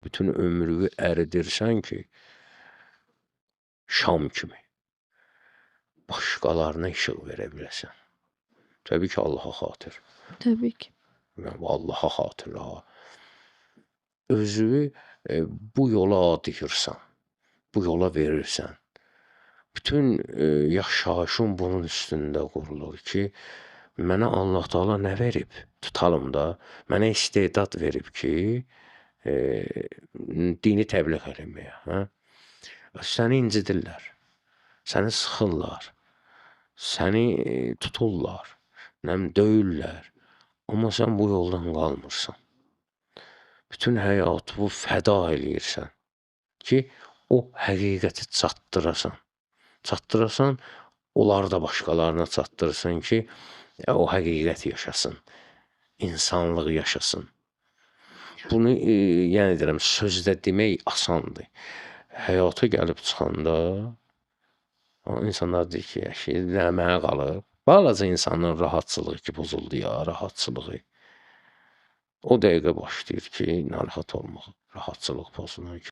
Bütün ömrünü əridirsən ki, şam kimi başqalarına işıq verə biləsən. Təbii ki, Allaha xatir. Təbii ki. Yəni Allaha xatir ha. Özünü bu yola adayırsan, bu yola verirsən. Bütün yaşayışın bunun üstündə qurulur ki, mənə Allah Taala nə verib? Tutalım da, mənə istedad verib ki, dini təbliğ eləməyə, hə? Səni incidirlər, səni sıxırlar, səni tuturlar, nə bilim döyürlər. Amma sən bu yoldan qalmırsan. Bütün həyatını fəda eləyirsən ki, o həqiqəti çatdırasan. Çatdırasan, onlar da başqalarına çatdırsın ki, o həqiqət yaşasın, insanlıq yaşasın. Bunu yenə deyirəm, sözdə demək asandır. Həyata gəlib çıxanda insanlar deyir ki, əşi, nə mənə qalıb? Balaca insanın rahatçılığı ki, pozuldu ya, rahatçılığı. O dəqiqə başlayır ki, narahat olmaq, rahatçılıq pozulan ki.